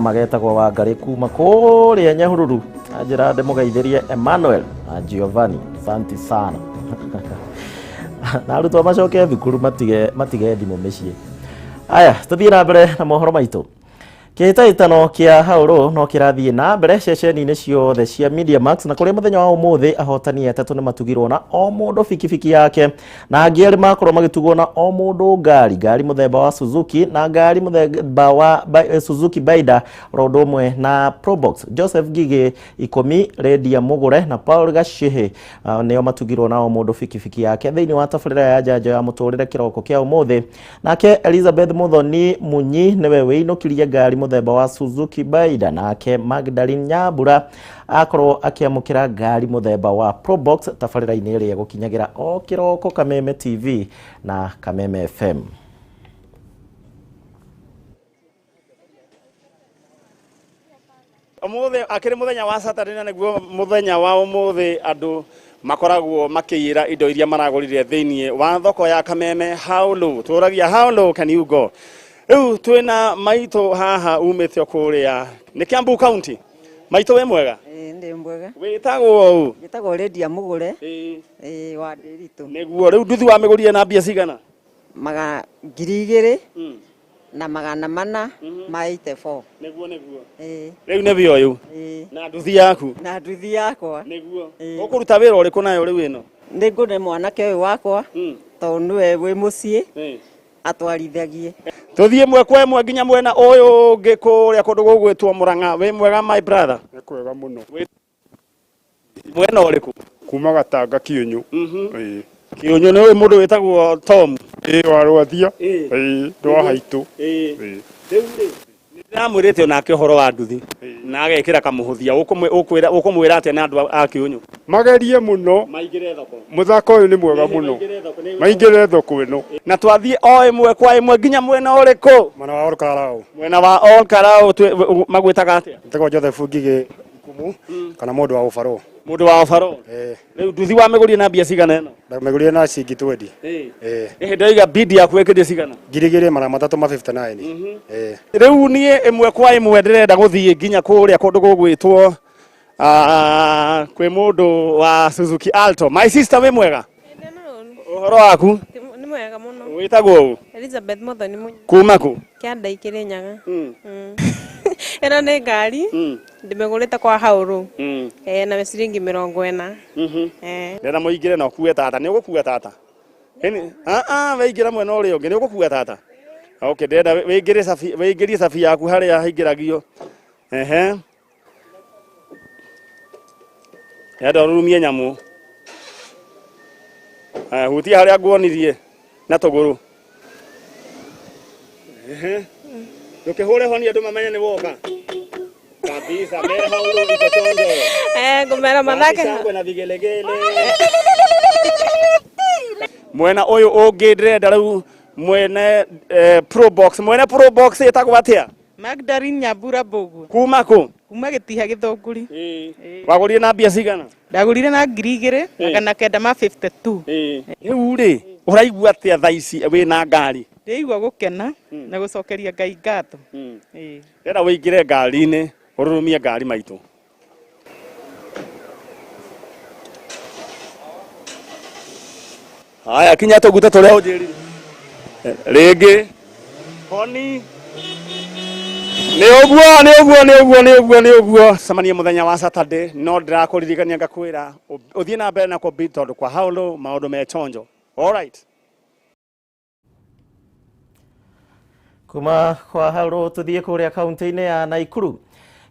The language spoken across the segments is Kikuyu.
Magetagwo Wangarĩ kuma kũrĩa Nyahururu, anjĩra ndĩmũgeithĩrie Emmanuel na Giovanni, santi sana. Na arutwo macoke thukuru, matige thimũ mĩciĩ. Aya, tũthiĩ na mbere na mohoro maitũ. Kĩhĩtahĩtano kĩa haũrũ no kĩrathiĩ na mbere ceceni-inĩ ciothe cia Media Max, na kũrĩa mũthenya wa ũmũthĩ ahotani atatũ nĩ matugirwo na o mũndũ bikibiki yake, na angĩ erĩ makorwo magĩtugwo na o mũndũ ngari mũthemba wa Suzuki na ngari mũthemba wa Suzuki Baida, oro ũndũ ũmwe na Probox. Joseph Ngigĩ 10, Redia Mũgũre na Paul Gacihi nĩo matugirwo na o mũndũ bikibiki yake thĩinĩ wa tabarĩra ya njanjo ya mũtũrĩre kĩroko kĩa ũmũthĩ. Nake Elizabeth Muthoni Munyi nĩwe wĩinũkirie ngari mũthemba wa Suzuki Baida, nake Magdalene Nyambura akorwo akĩamũkĩra ngari mũthemba wa Probox tabarĩra-inĩ ĩrĩa ĩgũkinyagĩra o kĩroko Kameme TV na Kameme FM. Umuthi akiri muthenya wa Saturday, na niguo muthenya wa umuthi andu makoragwo makĩiyĩra indo iria maragũrire thĩinĩ wa thoko ya Kameme. How low tũragia, how low can you go? Rĩu twĩna maitũ haha umĩte o kũrĩa nĩ Kiambu County. Maitũ, wĩ mwega? Ĩĩ, ndĩ mwega. Wĩtagwo ũ? Njĩtagwo Lydia Mũgũre. Ĩĩ, wa Ndĩritũ. Nĩguo. Rĩu nduthi wa mĩgũrire na mbia cigana? Maga 2484. Nĩguo. Ĩĩ. Rĩu nĩ wĩ ũyũ? Ĩĩ. Na nduthi yaku? Na nduthi yakwa. Nĩguo. Ĩĩ. Ũkũruta wĩra ũrĩkũ nayo rĩu ĩno? Nĩ ngũne mwanake ũyũ wakwa tondũ nĩwe wĩ mũciĩ atwarithagie. Tũthiĩ ĩmwe kwa ĩmwe nginya mwena ũyũ ũngĩ kũrĩa kũndũ gũgwĩtwo Mũrang'a. Wĩ mwega, my brother? Nĩ kwega mũno. Mwena ũrĩkũ? Kuma Gatanga Kĩũnyũ. Ĩĩ. Kĩũnyũ, nĩ ũĩ mũndũ wĩtagwo Tom? Ĩĩ, wa Rwathia. Ĩĩ. Ĩĩ, ndwa haitũ. Ĩĩ. Ĩĩ. Rĩu rĩ, nĩndĩramwĩrĩte onake ũhoro wa nduthi na agekĩra kamũhũthia. Ũkũmwĩra atĩa na andũ a Kĩũnyũ? Magerie mũno. Maingĩre thoko. Mũthako ũyũ nĩ mwega mũno. Maingĩre thoko ĩno. Na twathiĩ o ĩmwe kwa ĩmwe nginya mwena ũrĩkũ? Mwena wa Olkarau. Mwena wa Olkarau magwĩtaga atĩa? Njĩtagwo Joseph Ngigĩ Ikumu kana mũndũ wa ũbarũ. Mũndũ wa ũbarũ. Ĩĩ. Rĩu nduthi wa mĩgũrire na mbia cigana ĩno? Ndamĩgũrire na ciringi 20. Ĩĩ. Ĩĩ. Ĩhĩ, ndoiga bid yaku ĩkĩrie cigana? 2359. Ĩĩ. Rĩu niĩ ĩmwe kwa ĩmwe ndĩrenda gũthiĩ nginya kũrĩa kũndũ gũgwĩtwo kwĩ mũndũ wa Suzuki Alto. My sister, wĩ mwega? Ũhoro waku? Nĩ mwega mũno. Wĩtagwo ũ? Elizabeth Muthoni Munyi. Kuma kũ? Kĩanda Ikĩrĩnyaga. Ĩno nĩ ngari ndĩmĩgũrĩte kwa Haũrũ. Na ciringi 40. Ndĩrenda mũingĩre na ũkue tata. Nĩ ũgũkua tata? Ĩni, weingĩra mwena ũrĩa ũngĩ, nĩ ũgũkua tata? Okay, ndĩrenda wĩingĩrie cabi, wĩingĩrie cabi yaku harĩa haingĩragio. Ehe. Ndĩrenda ũrurumie nyamũ. Aya, hutia harĩa nguonirie na tũgũrũ. Ehe. Ndũkĩhũre honi andũ mamenye nĩ woka. Kabisa, mere haũrũ iko chonjo. Ngũmera mathake. Shangwe na vigelegele. Mwena ũyũ ũngĩ ndĩrenda rĩu mwene Probox, mwene Probox ĩtagwo atĩa? Magdalene Nyambura Mbũgua. Kuma kũ? Kuma Gĩtiha Gĩthũngũri. Wagũrire na mbia cigana? Ndagũrire na 2952. Rĩu rĩ, ũraigua atĩa thaa ici wĩna ngari? Ndĩraigua gũkena na gũcokeria Ngai ngatho. Ĩĩ. Ndĩrenda ũingĩre ngari-inĩ ũrurumie ngari, maitũ. Haya, kinya tũguta tũrĩa ũnjĩrire rĩngĩ. Honi nĩ ũguo, nĩ ũguo, nĩ ũguo, nĩ ũguo, nĩ ũguo. Cemanie mũthenya wa Saturday, no ndĩrakũririkania ngakwĩra ũthiĩ na mbere na kũbid tondũ kwa haũlũ maũndũ me chonjo. All right. Kuma kwa haũrũ tũthiĩ kũrĩa kaunti-inĩ ya Naikuru.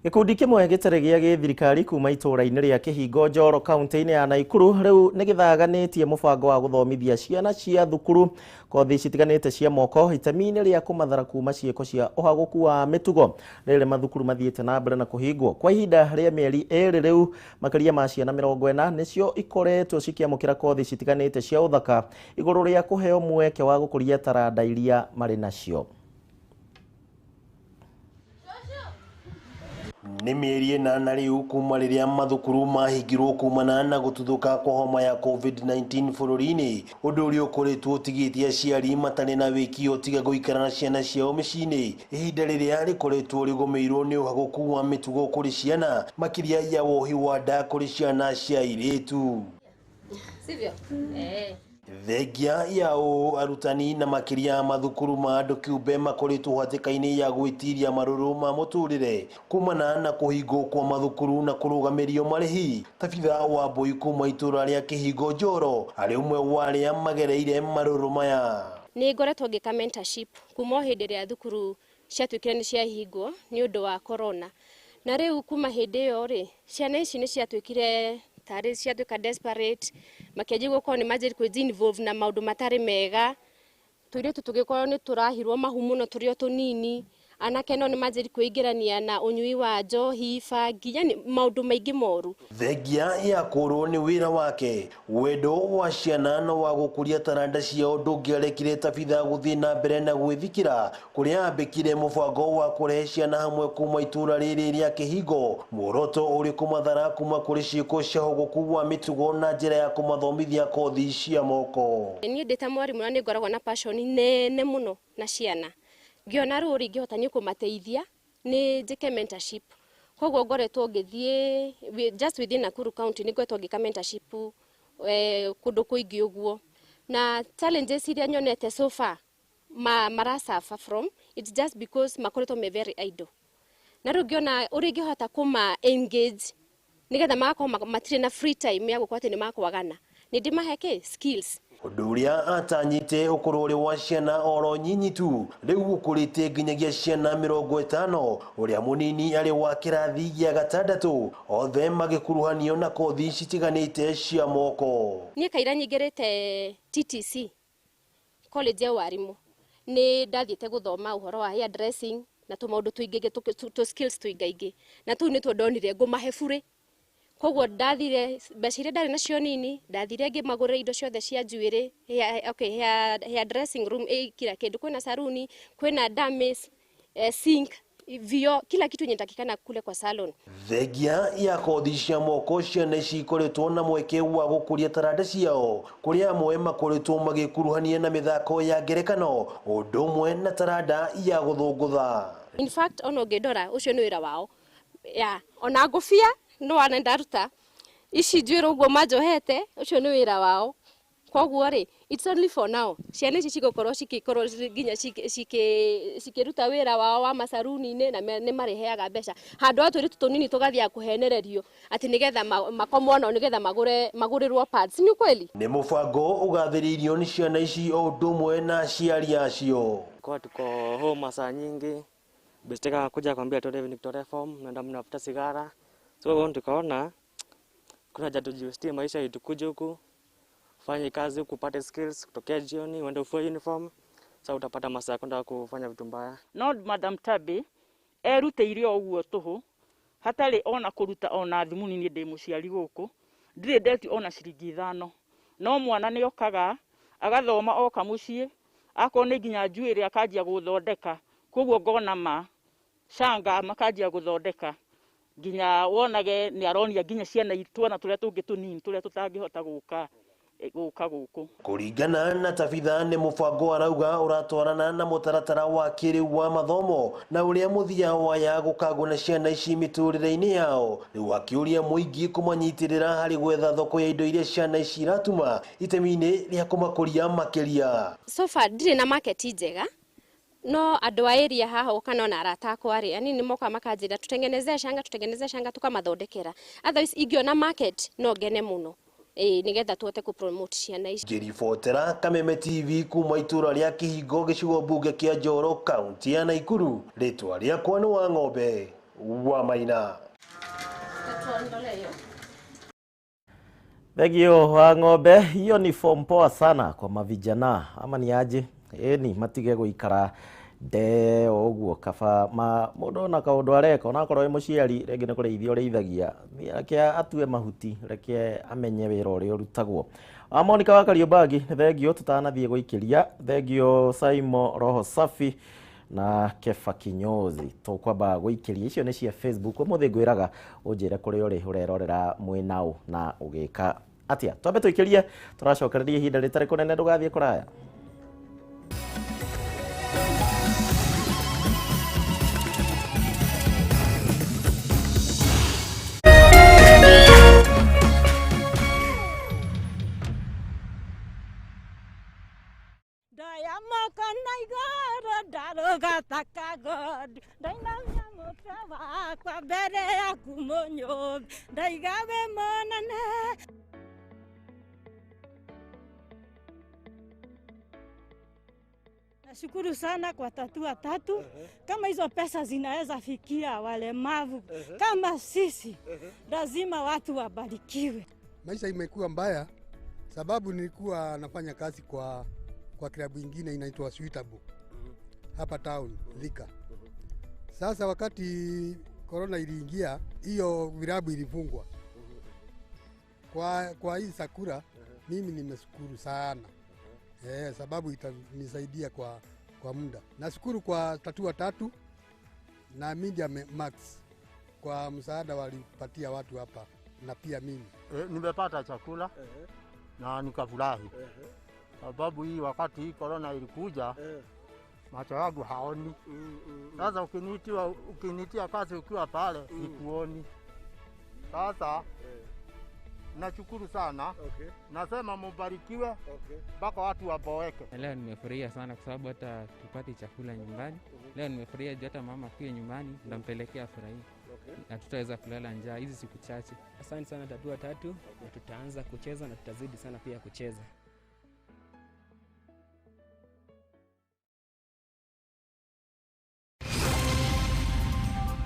Gĩkundi kĩmwe gĩtarĩ gĩa gĩthirikari kuma itũũra-inĩ rĩa Kĩhingo Njoro kaunti-inĩ ya Naikuru rĩu nĩ gĩthaganĩtie mũbango wa gũthomithia ciana cia thukuru kothi citiganĩte cia moko itemi-inĩ rĩa kũmathara kuma ciĩko cia ũhagũku wa mĩtugo rĩrĩ mathukuru mathiĩte na mbere na kũhingwo kwa ihinda rĩa mĩeri 2 rĩu. Makĩria ma ciana 40 nĩcio ikoretwo cikĩamũkĩra kothi citiganĩte cia ũthaka igũrũ rĩa kũheo mweke wa gũkũria taranda iria marĩ nacio. Nĩ Nĩ mĩeri 8 rĩu kuma rĩrĩa mathukuru mahingirwo kumana na gũtuthũka kwa homa ya COVID-19 bũrũri-inĩ, ũndũ ũrĩa ũkoretwo ũtigĩtie aciari matarĩ na wĩkio tiga gũikara na ciana ciao mĩciĩ-inĩ, ihinda rĩrĩa rĩkoretwo rĩgũmĩirwo nĩ ũhagũku wa mĩtugo kũrĩ ciana, makĩria ya wohi wa nda kũrĩ ciana cia airĩtu. Sivyo? Thengia ya ũũ, arutani na makĩria mathukuru ma andũ kĩũmbe makoretwo hatĩka-inĩ ya gwĩtiria marũrũ ma mũtũrĩre kumana na kũhingwo kwa mathukuru na kũrũgamĩrio marĩhi. Tabitha wa Mbui kuma itũra rĩa Kĩhingo Njoro arĩ ũmwe wa arĩa magereire marũrũ maya. Nĩ ngoretwo ngĩka mentorship kuma o hĩndĩ ĩrĩa thukuru ciatuĩkire nĩ ciahingwo nĩ ũndũ wa corona, na rĩu kuma hĩndĩ ĩyo rĩ, ciana ici nĩ ciatuĩkire tarĩ ciatuĩka desperate, makĩanjia gũkorwo nĩ manjĩrĩria kwĩ involve na maũndũ matarĩ mega. Tũirĩtu tũgĩkorwo nĩ tũrahirwo mahu mũno tũrĩ o tũnini, anake no nĩ manjĩrĩria kwĩingĩrania na ũnyui wa njohi, bangi, yani maũndũ maingĩ moru. Thengia ya kũrwo nĩ wĩra wake, wendo wa ciana na wa gũkũria taranda ciao ndũngĩarekire Tabitha gũthiĩ na mbere na gwĩthikĩra, kũrĩa ambĩkire mũbango wa kũrehe ciana hamwe kuma itũra rĩrĩ rĩa Kĩhingo, muoroto ũrĩ kũmathara kuma kũrĩ ciĩko cia ũhũgũku wa mĩtugo na njĩra ya kũmathomithia kothi cia moko. Niĩ ndĩ ta mwarimũ na nĩ ngoragwo na passion nene mũno na ciana, ngĩona rũrĩ ingĩhota niĩ kũmateithia nĩ njĩke mentorship. Koguo ngoretwo ngĩthiĩ just within Nakuru County, nĩ ngoretwo ngĩka mentorship kũndũ kũingĩ ũguo, na challenges iria nyonete so far mara suffer from it's just because makoretwo me very idle, na rĩu ngĩona ũrĩa ingĩhota kũma engage nĩgetha magakorwo matirĩ na free time ya gũkorwo atĩ nĩ makwagana, nĩ ndĩmahe kĩ skills. Ũndũ ũrĩa atanyĩte ũkorwo ũrĩ wa ciana oro nyinyi tu rĩu ũkũrĩte nginyagia ciana 50, ũrĩa mũnini arĩ wa kĩrathi gĩa 6, othe magĩkuruhanio na kothi citiganĩte cia moko. Niĩ kaira nyingĩrĩte TTC college ya warimu, nĩ ndathiĩte gũthoma ũhoro wa hair dressing na tũmaũndũ tũingĩ tũ skills tũingaingĩ, na tũu nĩtuo ndonire ngũmahe burĩ. Koguo ndathire mbeca iria ndarĩ nacio nini, ndathire ngĩmagũrĩra indo ciothe cia njuĩrĩ, hair dressing room, kila kĩndũ, kwĩna saruni, kwĩna dummies, sink, vio, kila kitu yenye takikana kule kwa salon. Thengia ya kothi cia moko, ciana ici ikoretwo na mweke wa gũkũria taranda ciao, kũrĩa amwe makoretwo magĩkuruhania na mĩthako ya ngerekano ũndũ ũmwe na taranda ya gũthũngũtha. In fact ona ũngĩndora ũcio nĩ wĩra wao ya ona ngũbia no ana ndaruta ici njuĩrĩ ũguo manjohete, ũcio nĩ wĩra wao. Koguo rĩ, it's only for now, ciana ici cigũkorwo cigĩkorwo nginya cikĩruta wĩra wao wa macaruni-inĩ na nĩ marĩheaga mbeca, handũ ha tũirĩtu tũnini tũgathiaga kũhenererio atĩ nĩgetha makomwo nao nĩgetha magũrĩrwo pads. Ni kweli? Nĩ mũbango ũgathĩrĩirio nĩ ciana ici o ũndũ ũmwe na aciari acio. Kwa tuko home masaa nyingi, besteka kuja kwambia tuende nikitolee form naenda mnafuta sigara, so tukaona kuna haja tujiustie maisha itukuje huku fanye kazi huku upate skills, kutokea jioni uende ufue uniform, sasa utapata masaa kwenda kufanya vitu mbaya. No Madam Tabe erutĩire o ũguo tũhũ, hatarĩ ona kũruta ona thimuni. Niĩ ndĩ mũciari gũkũ, ndirĩ ndetio ona ciringi 5, no mwana nĩ okaga agathoma oka mũciĩ, akorwo nĩ nginya njuĩrĩ akanjia gũthondeka, koguo ngona ma canga makanjia gũthondeka nginya wonage nĩ aronia nginya ciana twana tũrĩa tũngĩ tũnini tũrĩa tũtangĩhota gũka gũkũ. Kũringana na Tabitha, nĩ mũbango arauga ũratwarana na mũtaratara wa kĩrĩu wa mathomo na ũrĩa mũthia waya gũkagwo na ciana ici mĩtũrĩre-inĩ yao, rĩu akĩũria mũingĩ kũmanyitĩrĩra harĩ gwetha thoko ya indo iria ciana ici iratuma itemi-inĩ rĩa kũmakũria makĩria. So far ndirĩ na market njega, no andũ a area haha kana ona arata akwa rĩ, yani nĩ moka makanjĩra tutengenezee shanga, tutengenezee shanga, tukamathondekera. Otherwise ingĩona market no ngene mũno nĩgetha tuhote ku promote ciana ici. Ngĩribotera Kameme TV kuma itũra rĩa Kĩhingo gĩcigo mbunge kĩa Njoro kaunti ya Nakuru, rĩtwa rĩakwa nĩ wa Ng'ombe wa Maina. Thegio wa Ng'ombe, hiyo ni form poa sana kwa mavijana ama ni aje? Eni matige gũikara nde ũguo, kaba mũndũ ona kaũndũ areka onakorwo wĩ mũciari rĩngĩ nĩ kũrĩithia ũrĩithagia, reke atue mahuti, reke amenye wĩra ũrĩa ũrutagwo. Monica wa Kariũmbangi, nĩ thengio tũtanathiĩ gũikĩria, thengio Saimo Roho Safi Na Kefa Kinyozi tũkwamba gũikĩria icio nĩ cia Facebook. Ũmũthĩ ngwĩraga ũnjĩre kũrĩa ũrĩ ũrerorera mwĩnaũ na ũgĩka atĩa. Twambe tũikĩrie, tũracokereria ihinda rĩtarĩ kũnene, ndũgathiĩ kũraya. Ndoya moko na igũrũ ndarũgata kagondu ndainamia mũtwe wakwa mbere yaku mũnyũmbi ndaiga wĩ mũnene. Nashukuru sana kwa Tatua Tatu. Kama hizo pesa zinaweza fikia walemavu kama sisi, lazima watu wabarikiwe. Maisha imekuwa mbaya sababu nilikuwa nafanya kazi kwa klabu ingine inaitwa Suitable hapa town Thika. Sasa wakati corona iliingia, hiyo vilabu ilifungwa. Kwa hii sakura mimi nimeshukuru sana sababu itanisaidia kwa muda. Nashukuru kwa Tatua Tatu na Media Max kwa msaada walipatia watu hapa na pia mimi. Nimepata chakula na nikafurahi sababu hii wakati hii corona ilikuja macho yangu haoni. Sasa ukinitia kazi ukiwa pale sikuoni. Sasa nashukuru sana. Nasema mubarikiwe mpaka watu waboeke. Leo nimefurahia sana kwa sababu hata tupati chakula nyumbani. Leo nimefurahia juu hata mama akiwa nyumbani ndampelekea afurahie. Na tutaweza kulala njaa hizi siku chache. Asante sana Tatua Tatu, na tutaanza kucheza na tutazidi sana pia kucheza.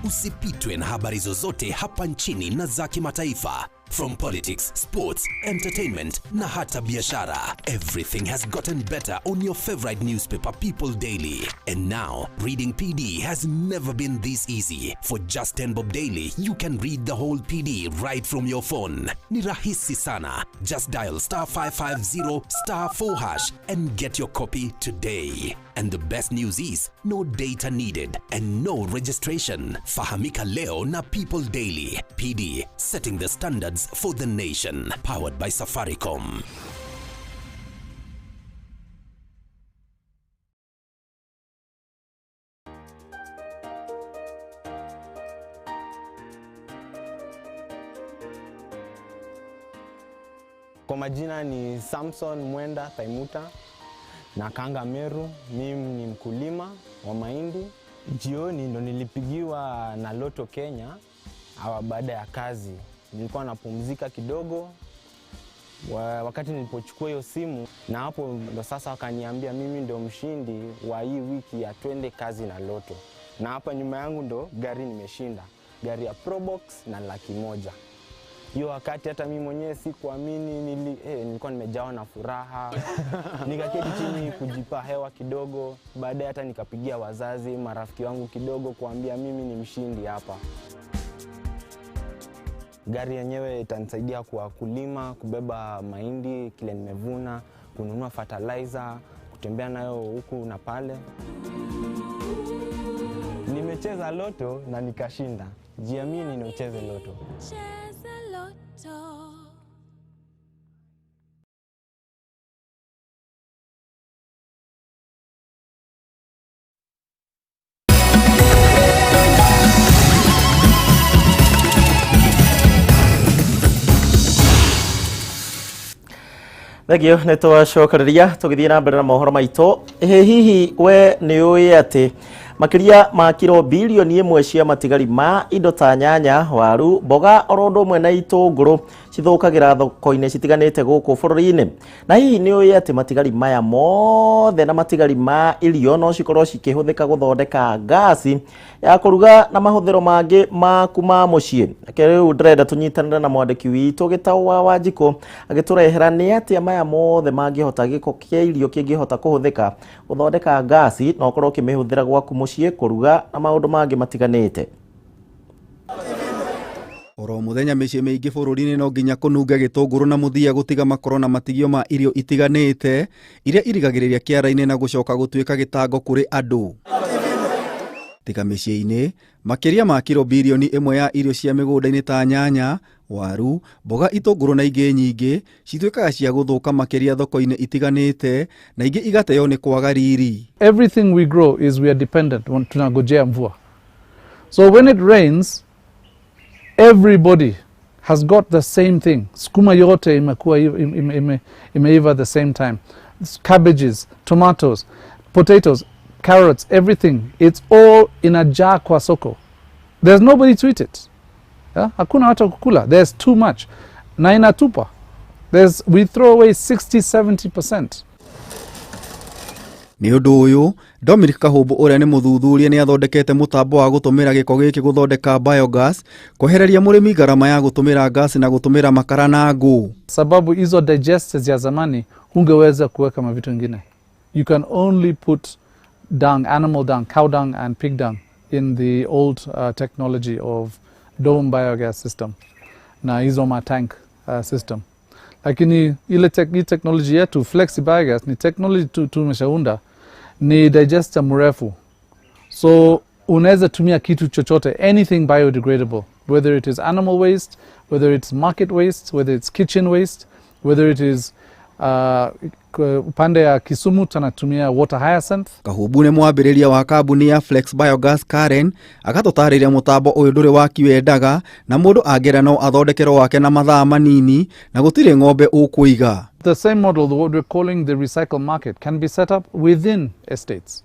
Usipitwe na habari zozote hapa nchini na za kimataifa. From politics, sports, entertainment na hata biashara. Everything has gotten better on your favorite newspaper, People Daily. And now, reading PD has never been this easy. For just 10 bob daily, you can read the whole PD right from your phone. Ni rahisi sana. Just dial star 550 star 4 hash and get your copy today. And the best news is, no data needed and no registration. Fahamika leo na People Daily. PD, setting the standards for the nation. Powered by Safaricom. Kwa majina ni Samson Mwenda Taimuta na Kanga Meru. Mimi ni mkulima wa mahindi. Jioni ndo nilipigiwa na Lotto Kenya awa baada ya kazi. Nilikuwa napumzika kidogo wakati nilipochukua hiyo simu, na hapo ndo sasa wakaniambia mimi ndo mshindi wa hii wiki ya Twende Kazi na Lotto. Na hapa nyuma yangu ndo gari nimeshinda, gari ya Probox na 100,000. Hiyo wakati hata mimi mwenyewe sikuamini, nilikuwa nimejawa na furaha. Nikaketi chini kujipa hewa kidogo, baadaye hata nikapigia wazazi, marafiki wangu kidogo kuambia mimi ni mshindi hapa. Gari yenyewe itanisaidia kwa kulima, kubeba mahindi kile nimevuna, kununua fertilizer, kutembea nayo huku na pale. Nimecheza Lotto na nikashinda. Jiamini na ucheze Lotto. Cheza Lotto. Thengio nĩ twacokereria tũgĩthiĩ na mbere na mohoro maitũ. Ĩ hihi we nĩ ũĩ atĩ makĩria ma kiro bilioni 1 cia matigari ma indo ta nyanya, waru, mboga oro ũndũ ũmwe na itũngũrũ cithũkagĩra thoko-inĩ citiganĩte gũkũ bũrũri-inĩ? Na hihi nĩ ũĩ atĩ matigari maya mothe na matigari ma irio no cikorwo cikĩhũthĩka gũthondeka ngasi ya kũruga na mahũthĩro mangĩ maku ma mũciĩ? Reke rĩu ndĩrenda tũnyitanĩre na mwandĩki witũ Gĩtaũ wa Wanjikũ agĩtũrehera nĩ atĩa maya mothe mangĩhota gĩko kĩa irio kĩngĩhota kũhũthĩka gũthondeka ngasi na ũkorwo ũkĩmĩhũthĩra gwaku mũciĩ kũruga na maũndũ mangĩ matiganĩte. Oro muthenya mĩciĩ mĩingĩ bũrũri-inĩ no nginya kũnunge gĩtũngũrũ na mũthia gũtiga makoro na matigio ma irio itiganĩte iria irigagĩrĩria kĩara-inĩ na gũcoka gũtuĩka gĩtango kũrĩ andũ. Tiga mĩciĩ-inĩ, makĩria ma kiro birioni ĩmwe ya irio cia mĩgũnda-inĩ ta nyanya, waru, mboga, itũngũrũ na ingĩ nyingĩ cituĩkaga cia gũthũka makĩria thoko-inĩ itiganĩte na ingĩ igateo nĩ kwaga riri. Everything we grow is we are dependent on tunagojea mvua. So when it rains, everybody has got the same thing. Sukuma yote imekuwa imeiva the same time. Cabbages, tomatoes, potatoes, carrots, everything. It's all inajaa kwa soko. There's nobody to eat it. Yeah? Hakuna watu wa kukula. There's too much. Na inatupa. We throw away 60-70%. Nĩ ũndũ ũyũ, Dominic Kahũmbũ ũrĩa nĩ mũthuthuria nĩ athondekete mũtambo wa gũtũmĩra gĩko gĩkĩ gũthondeka biogas, kwehereria mũrĩmi ngarama ya gũtũmĩra gas na gũtũmĩra makara na ngũ. Sababu hizo digesters ya zamani hungeweza kuweka mavitu ingine. You can only put dung, animal dung, cow dung and pig dung in the old technology of dome biogas system na hizo ma tank system. Lakini ile hii technology yetu Flexi Biogas ni technology tumeshaunda, ni digester mrefu. So unaweza tumia kitu chochote, anything biodegradable, whether it is animal waste, whether it's market waste, whether it's kitchen waste, whether it is upande ya Kisumu tunatumia water hyacinth. Kahumbu nĩ mwambĩrĩria wa kambuni ya Flex Biogas Karen agatũtarĩria mũtambo ũyũ ndũrĩ wa kiwendaga na mũndũ angĩenda no athondekerwo wake na mathaa manini na gũtirĩ ng'ombe ũkũiga. The same model, what we're calling the recycle market, can be set up within estates,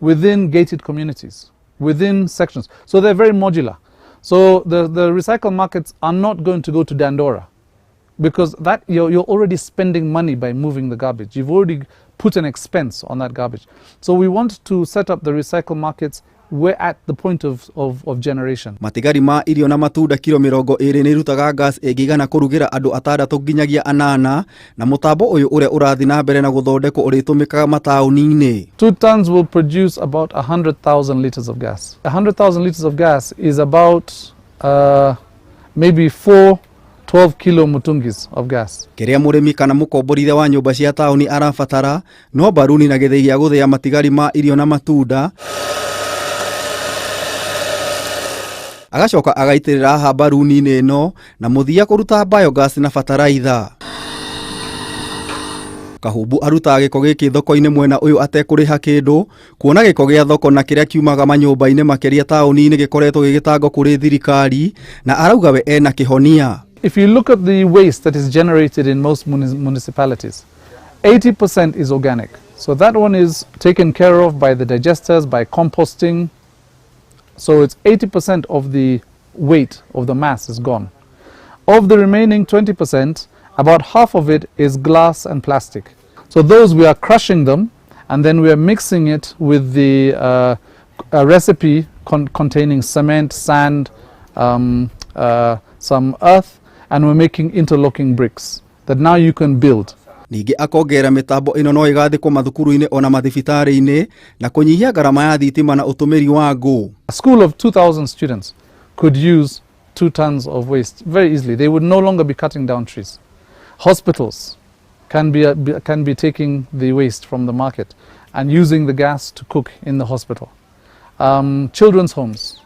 within gated communities, within sections. So they're very modular. So the recycle markets are not going to go to Dandora, because that you're already spending money by moving the garbage. You've already put an expense on that garbage. So we want to set up the recycle markets we're at the point of generation. Matigari ma irio na matunda kiro 20 nĩ irutaga gas ĩngĩigana kũrugĩra andũ atandatũ nginyagia anana, na mũtambo ũyũ ũrĩa ũrathiĩ na mbere na gũthondekwo ũrĩtũmĩkaga mataũni-inĩ. 2 tons will produce about 100,000 liters of gas. 100,000 liters of gas is about maybe 4 12 kilo mutungis of gas. Kĩrĩa mũrĩmi kana mũkomborithia wa nyũmba cia taũni arabatara no mbaruni na gĩthĩi gĩa gũthĩa matigari ma irio na matunda, agacoka agaitĩrĩra haha mbaruni-inĩ ĩno na mũthia kũruta biogas na bataraitha. Kahumbu arutaga gĩko gĩkĩ thoko-inĩ mwena ũyũ atekũrĩha kĩndũ, kuona gĩko gĩa thoko na kĩrĩa kiumaga manyũmba-inĩ makĩria taũni-inĩ gĩkoretwo gĩgĩtangwo kũrĩ thirikari, na arauga we ena kĩhonia. If you look at the waste that is generated in most municipalities, 80% is organic. So that one is taken care of by the digesters, by composting. So it's 80% of the weight of the mass is gone. Of the remaining 20%, about half of it is glass and plastic. So those we are crushing them, and then we are mixing it with the a recipe containing cement, sand, some earth, and we're making interlocking bricks that now you can build. Ningĩ akongerera mĩtambo ĩno no ĩgathĩkwo mathukuru-inĩ ona mathibitarĩ-inĩ na kũnyihia ngarama ya thitima na ũtũmĩri wa ngũ. A school of 2,000 students could use 2 tons of waste very easily. They would no longer be cutting down trees. Hospitals can be taking the waste from the market and using the gas to cook in the hospital. Children's homes,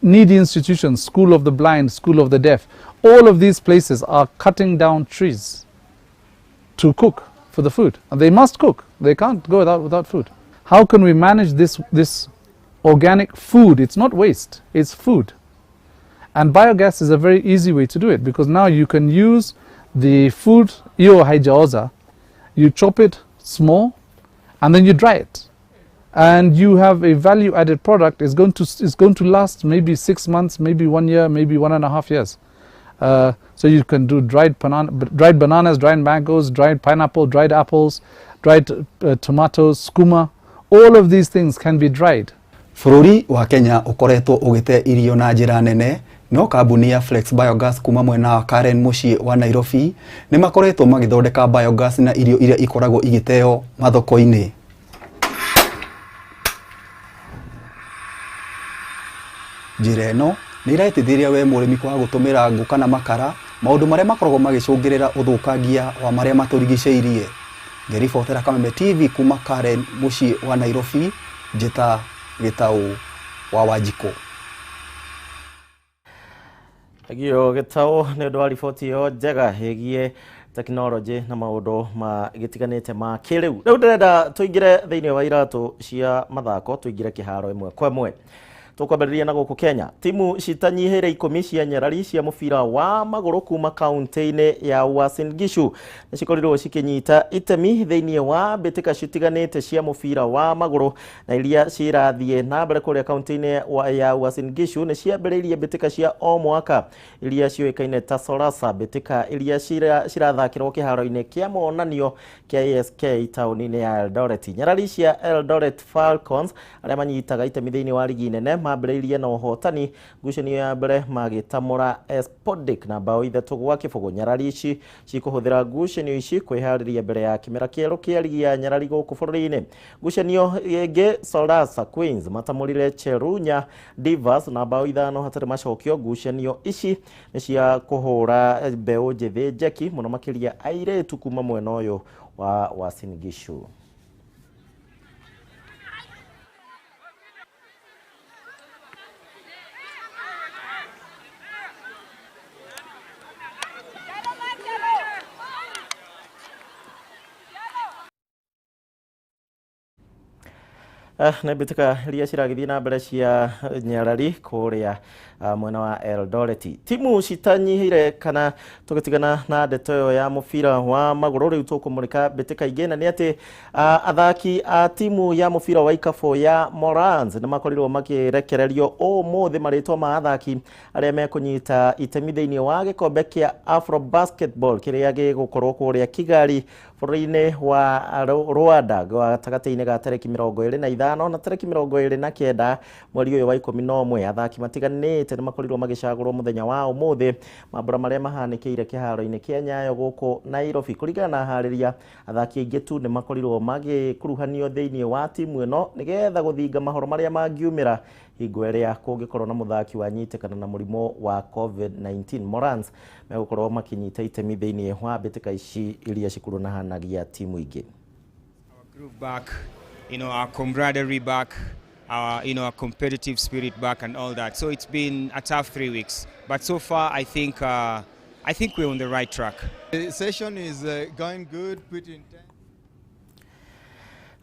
needy institutions, school of the blind, school of the deaf, all of these places are cutting down trees to cook for the food. And they must cook. They can't go without food. How can we manage this organic food? It's not waste, it's food. And biogas is a very easy way to do it, because now you can use the food, iyo haijaoza, you chop it small and then you dry it. And you have a value-added product. It's going to last maybe 6 months, maybe 1 year, maybe 1.5 years. So you can do dried bananas, dried mangoes, dried pineapple, dried apples, dried tomatoes, skuma. All of these things can be dried. Bũrũri wa Kenya ũkoretwo ũgĩte irio na njĩra nene, no kambuni ya Flex Biogas kuma mwena wa Karen mũciĩ wa Nairobi nĩ makoretwo magĩthondeka biogas na irio iria ikoragwo igĩteo mathoko-inĩ. Njĩra ĩno nĩ ĩrateithĩrĩria we mũrĩmi kwaga gũtũmĩra ngũ kana makara, maũndũ marĩa makoragwo magĩcũngĩrĩra ũthũkangia wa marĩa matũrigicĩirie. Ngĩribotera Kameme TV kuma Karen mũciĩ wa Nairobi, njĩta Gĩtaũ wa Wanjikũ. Thengio Gĩtaũ nĩ ũndũ wa riboti ĩyo njega ĩgiĩ tekinoronjĩ na maũndũ magĩtiganĩte ma kĩrĩu. Rĩu ndĩrenda tũingĩre thĩinĩ wa iratũ cia mathako, tũingĩre kĩharo ĩmwe kwa ĩmwe. Tũkwambĩrĩria na gũkũ Kenya. Timu citanyihĩire 10 cia nyarari cia mũbira wa magũrũ kuma kaunti-inĩ ya Uasin Gishu nĩ cikorirwo cikĩnyita itemi thĩinĩ wa mbĩtĩka citiganĩte cia mũbira wa magũrũ, na iria cirathiĩ na mbere kũrĩa kaunti-inĩ ya Uasin Gishu nĩ ciambĩrĩirie mbĩtĩka cia o mwaka iria ciũĩkaine ta Sorasa, mbĩtĩka iria cirathakĩrwo kĩharo-inĩ kĩa monanio kĩa ASK taũni-inĩ ya Eldoret. Nyarari cia Eldoret Falcons arĩa manyitaga itemi thĩinĩ wa ligi nene mambĩrĩirie na ũhotani ngucanio ya mbere magĩtamũra Espodic na bao 3-0. Nyarari ici cikũhũthĩra ngucanio ici kwĩharĩria mbere ya kĩmera kĩerũ kĩa ligi ya nyarari gũkũ bũrũri-inĩ. Ngucanio ĩngĩ Sorasa Queens matamũrire Cherunya Divas na bao 5 hatarĩ macokio. Ngucanio ici nĩ cia kũhũra mbeũ njĩthĩ njeki mũno makĩria airĩtu kuma mwena ũyũ wa Uasin Gishu. Nĩ mbĩtĩka iria ciragĩthiĩ na mbere cia nyarari kũrĩa mwena wa Eldoret. Timu citanyihĩire kana tũgĩtigana na ndeto ĩyo ya mũbira wa magũrũ, rĩu tũkũmũrĩka mbĩtĩka ingĩ, na nĩ atĩ athaki a timu ya mũbira wa ikabũ ya Morans nĩ makorirwo makĩrekererio ũmũthĩ marĩtwa ma athaki arĩa mekũnyita itemi thĩinĩ wa gĩkombe kĩa Afro Basketball kĩrĩa gĩgũkorwo kũrĩa Kigali bũrũri-inĩ wa Rwanda gatagatĩ-inĩ ga tarĩki 25 na tarĩki 29 mweri ũyũ wa 11. Athaki matiganĩte nĩ makorirwo magĩcagũrwo mũthenya wa ũmũthĩ mambũra marĩa mahanĩkĩire kĩharo-inĩ kĩa Nyayo gũkũ Nairobi. Kũringana na harĩria, athaki aingĩ tu nĩ makorirwo magĩkuruhanio thĩinĩ wa timu ĩno nĩgetha gũthinga mahoro marĩa mangiumĩra hingo ĩrĩa kũngĩkorwo na mũthaki wanyitĩkana na mũrimũ wa COVID-19. Morans megũkorwo makĩnyita itemi thĩinĩ wa mbĩtĩka ici iria cikuruhanagia timu ingĩ. Groove back, you know, our camaraderie back, our, you know, our competitive spirit back and all that. So it's been a tough 3 weeks, but so far I think we're on the right track. The session is going good, pretty intense.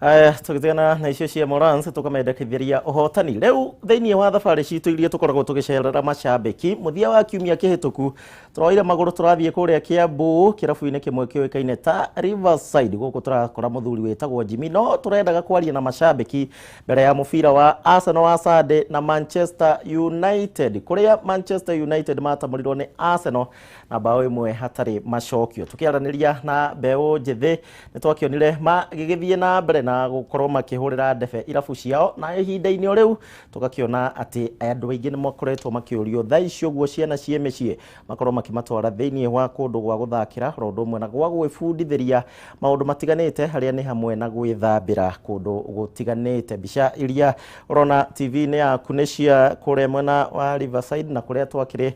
Aya, tũgĩtigana na icio cia Morans tũkamendekithĩria ũhotani. Rĩu thĩinĩ wa thabarĩ citũ iria tũkoragwo tũgĩcerera macambĩki, mũthia wa kiumia kĩhĩtũku tũroire magũrũ tũrathiĩ kũrĩa Kiambu kĩrabu-inĩ kĩmwe kĩũĩkaine ta Riverside. Gũkũ tũrakora mũthuri wĩtagwo Jimmy, no tũrendaga kwaria na macambĩki mbere ya mũbira wa Arsenal wa Sunday na Manchester United, kũrĩa Manchester United matamũrirwo nĩ Arsenal na bao 1 hatarĩ macokio. Tũkĩaranĩria na mbeũ njĩthĩ nĩ twakĩonire magĩgĩthiĩ na mbere na gũkorwo makĩhũrĩra ndebe irabu ciao, na ihinda-inĩ o rĩu tũgakĩona atĩ andũ aingĩ nĩ makoretwo makĩũrio thaa ici ũguo ciana ciĩ mĩciĩ makorwo makĩmatwara thĩinĩ wa kũndũ gwa gũthakĩra oro ũndũ ũmwe na gwa gwĩbundithĩria maũndũ matiganĩte, harĩa nĩ hamwe na gwĩthambĩra kũndũ gũtiganĩte. Mbica iria ũrona TV-inĩ yaku nĩ cia kũrĩa mwena wa Riverside na kũrĩa twakĩrĩ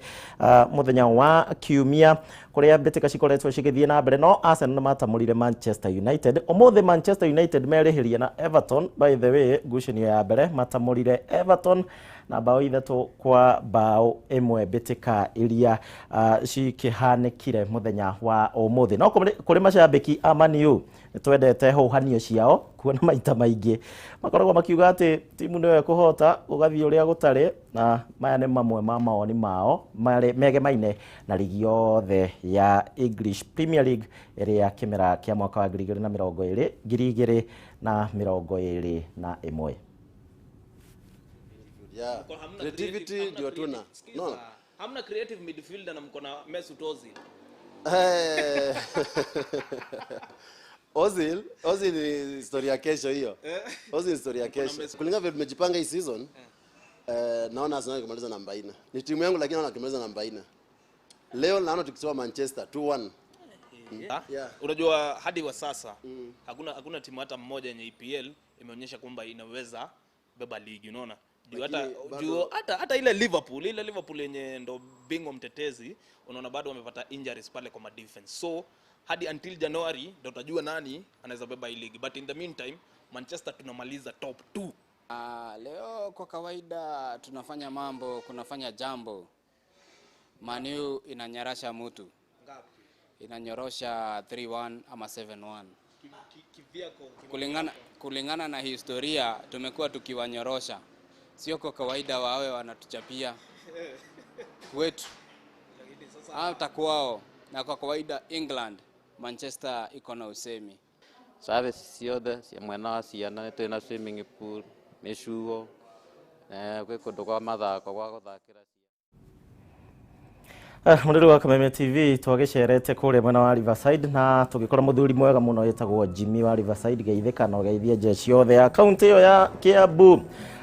mũthenya wa kiumia, kũrĩa mbĩtĩka cikoretwo cigĩthiĩ na mbere. No Arsenal nĩ matamũrire Manchester United ũmũthĩ. Manchester United merĩhĩria na Everton. By the way, ngucanio ya mbere matamũrire Everton na bao 3-1 mbĩtĩka iria cikĩhanĩkire mũthenya wa ũmũthĩ. No kũrĩ macambĩki a Man U nĩ twendete hũhanio ciao kuona maita maingĩ makoragwo makiuga atĩ timu nĩyo ĩkũhota, gũgathiĩ ũrĩa gũtarĩ, na maya nĩ mamwe ma mawoni mao megemaine na ligi yothe ya English Premier League ĩrĩa kĩmera kĩa mwaka wa 2020 2021. Yeah, creativity ndio tuna. No. Hamna creative midfielder na mko na Mesut Ozil. Ozil ni historia kesho hiyo. Ozil historia kesho. Kulingana vile tumejipanga hii season, naona Arsenal ikimaliza namba 4. Ni timu yangu lakini naona ikimaliza namba 4. Leo naona tukitoa Manchester 2-1. Yeah. Unajua hadi wa sasa hakuna timu hata mmoja yenye EPL imeonyesha kwamba inaweza beba ligi, unaona? Hata ile Liverpool yenye ndo bingwa mtetezi, unaona bado wamepata injuries pale kwa ma defense. So hadi until January ndo utajua nani anaweza beba hii league. But in the meantime Manchester tunamaliza top 2. Leo kwa kawaida tunafanya mambo, kunafanya jambo. Manu inanyarasha mutu. Ngapi? Inanyorosha 3-1 ama 7-1. Kivyako. Kulingana na historia tumekuwa tukiwanyorosha. Sio kwa kawaida wawe wanatuchapia kwetu hata kwao, na kwa kawaida England Manchester iko na usemi. Service ciothe cia mwena wa ciana nĩ tũrĩ na swimming pool, mĩcuo, gwĩ kũndũ kwa mathako gwa gũthakĩra. Mũrĩrĩ wa Kameme TV, twagĩcerete kũrĩa mwena wa Riverside na tũgĩkora mũthuri mwega mũno wĩtagwo Jimmy wa Riverside. Geithĩka na ũgeithie jeshi yothe ya kaunti ĩyo ya Kiambu.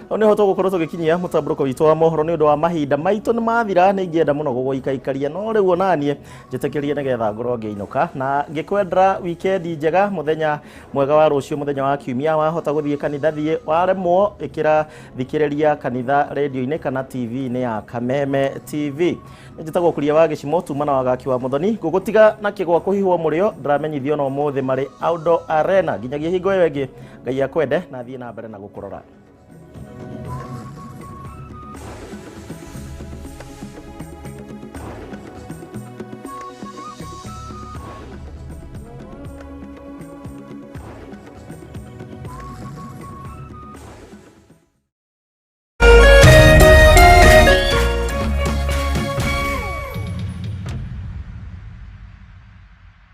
Hau nĩho tũgũkorwo tũgĩkinyia mũtambũrũko witũ wa mohoro nĩ ũndũ wa mahinda maitũ nĩ mathira. Nĩ ingĩenda mũno gũgũikaikaria, no rĩu onaniĩ njĩtĩkĩrie nĩgetha ngorwo ngĩinũka na ngĩkwendera wikendi njega, mũthenya mwega wa rũciũ, mũthenya wa kiumia. Wahota gũthiĩ kanitha, thiĩ, waremwo ĩkĩra thikĩrĩria kanitha rĩndio-inĩ kana TV-inĩ ya Kameme TV. Njĩtagwo Kuria wa Gĩcimo tuma na wagaki wa Mũthoni, ngũgũtiga na kĩgwa kũhihwo mũrĩo. Ndĩramenyithio no ũmũthĩ marĩ Outdoor Arena. Nginyagia hingo ĩyo ĩngĩ, Ngai akwende na thiĩ na mbere na gũkũrora.